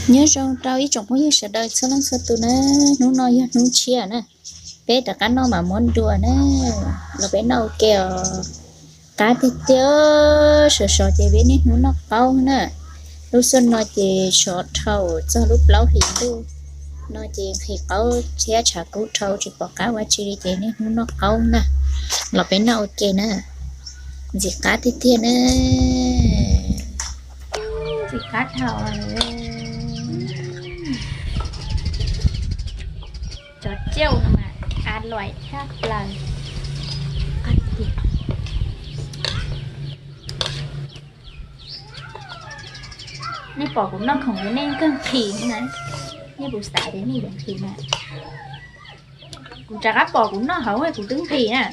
Nyob zoo rau ib tsoom phooj ywg sawv daws txhua leej txhua tus na, hnub no yog hnub tshiab na, peb rov qab noj mam muab dua na, los peb noj ua ke os. Qab tiag tiag, sov sov ces peb niaj hnub noj qaub na. Lub xyoo no ces sov dhau txog lub plaub hlis ntuj no ces nqhis qaub thiab tshav kub dhau tsis pom qab ua tsi li ces niaj hnub noj qaub na, los peb noj ua ke na. Ntxim qab tiag tiag na. Ntxim qab dhau. Cov cauj no mas a luam tshaj plaws. Nej pom kuv noj khoom ces nej kawg nqhis na. Nej puas xav tias nej yuav nqhis na? Kuv rov qab pom kuv noj hauv kuv twb nqhis na.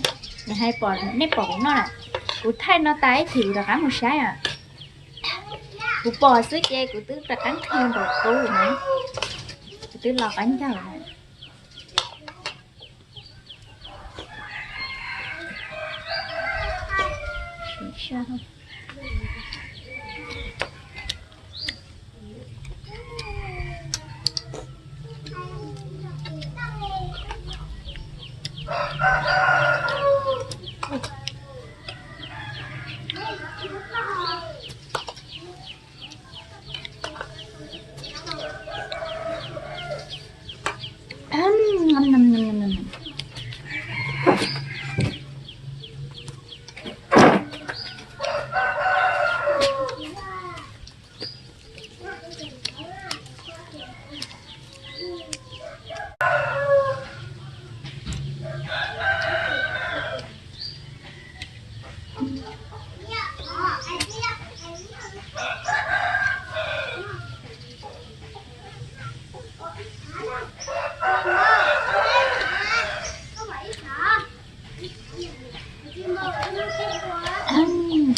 Nws hais pom nej pom kuv noj na. Kuv thaij no tas ib chim kuv rov qab mus saib na. Kuv pom xwb ces kuv twb rov qab nqhis npaum qub na. Kuv twb los qab ncaug na.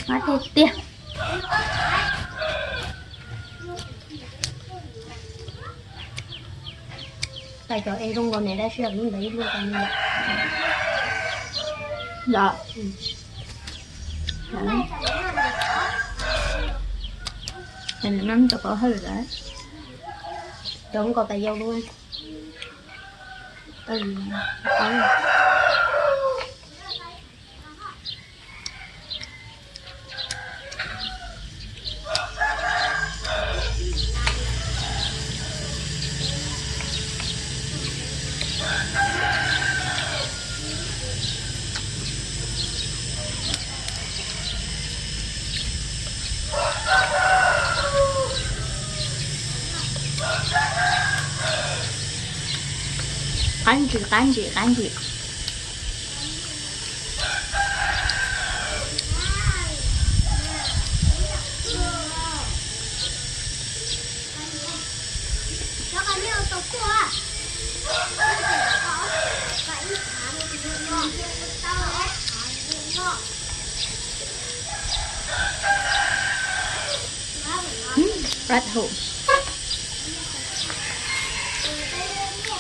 Qab tiag tiag. Tais cov e zoo nkaus ne, dab tsi lub ntawd ib lub tau ni. Los. Cov qhov hawj lawm. Cov nkaus tais yau lub. Qab ntsim, qab ntsim, qab ntsim. Qab hau.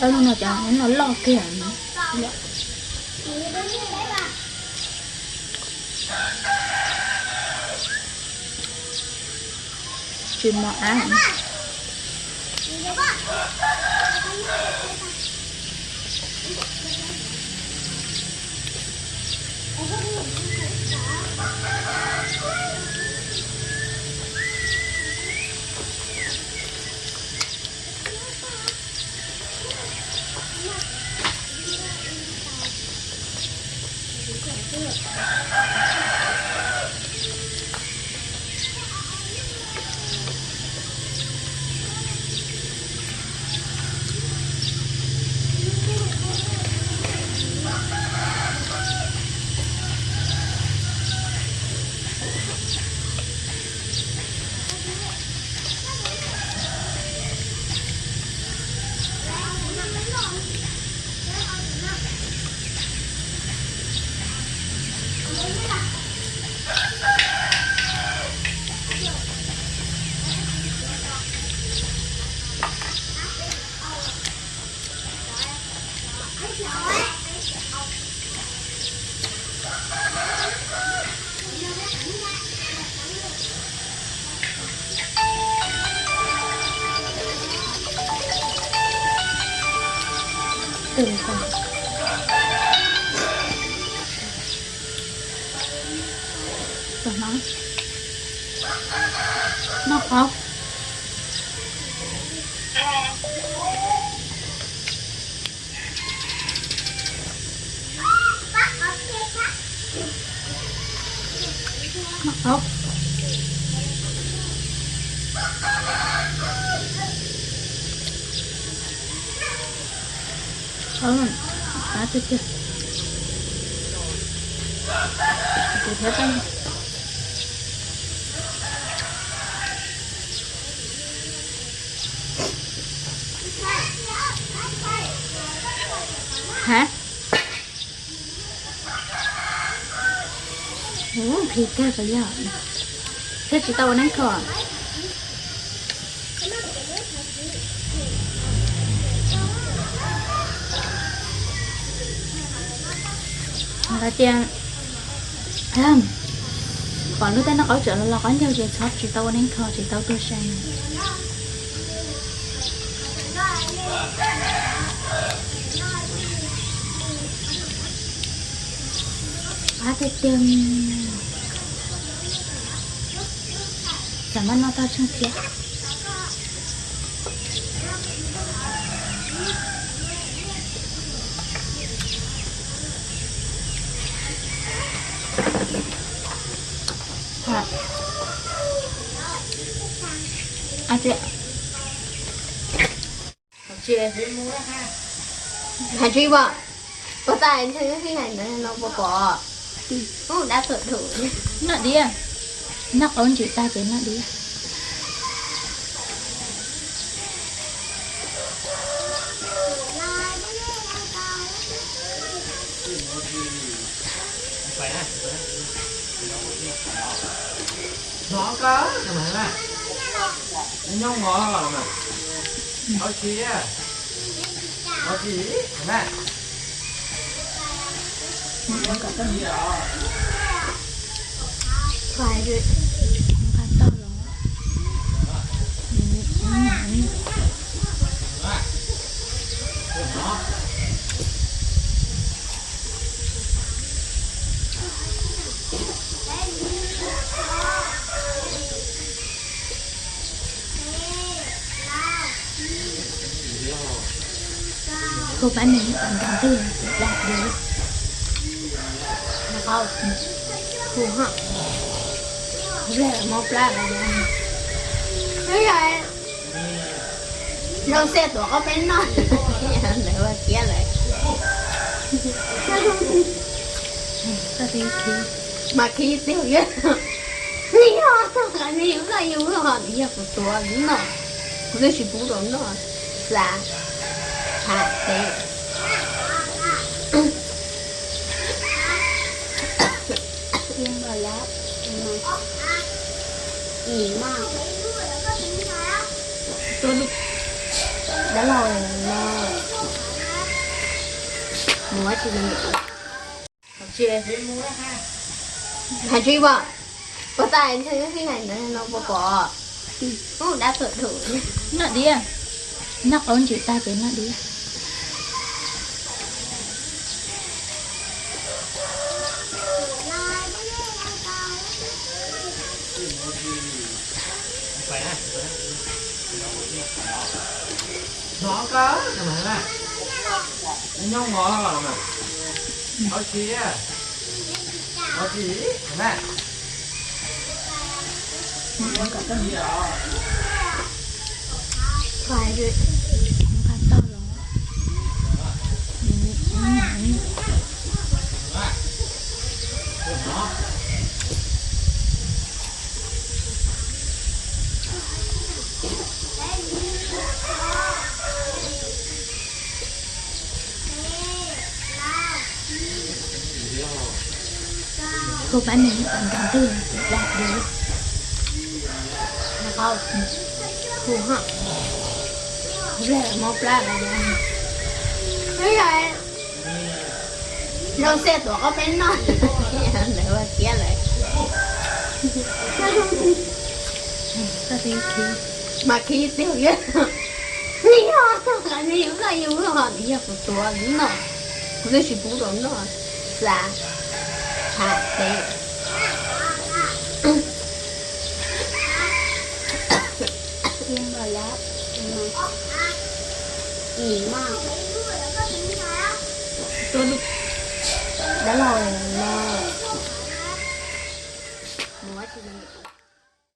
Ob lub no cov no loj kiag. Tsis mos ab. Tus no, noj qhov, noj qhov. Qhov, qhov tiag tiag. Kuv thiab. Ha, nqhis kawg puas yog? Thiab tsis tau ua neeb kho. Hais tias pom lub teb noj qaub tseem los los qaub ncaug ces txhob, tsis tau ua neeb kho, tsis tau tuag sai. Qab tiag tiag. Xam maj noj tag tsheej thiab. Hais tsis pom, puas tas ntxhw ib hais ntawd no puas pom? Ub, dab tuam dhum. Noj diab, noj qaub ntsis tag ces noj diab. Khô pab neeg ib tag nrho twg dag li. Khô hos, mob plab los yog zoo xiab tuav qab peb noj ntawd ua kiab lawm. Mas khib tiag, yog, yog koj yus ho yog kuv tuav noj, kuv twb tsis pub rau noj, xav, hais tes. Dab laug no, mus ua tsis li. Hais tsis pom, puas tas ntxhw ib hais ntawd no puas pom? Ub, dab tuam dhum. Noj diab, noj qaub ntsis tag ces noj diab. Khô pab neeg ib tag nrho twg dag li. Khô hos, mob plab los yog zoo xiab tuav qab peb noj ntawd ua kiab lawm. Mas khib tiag, yog, Neb yog tag qhov neb yuav noj yus los yog kuv tuav noj, kuv twb tsis pub rau noj, xav, ha, peb, ib no, ib no, dab laug no, mus ua tsis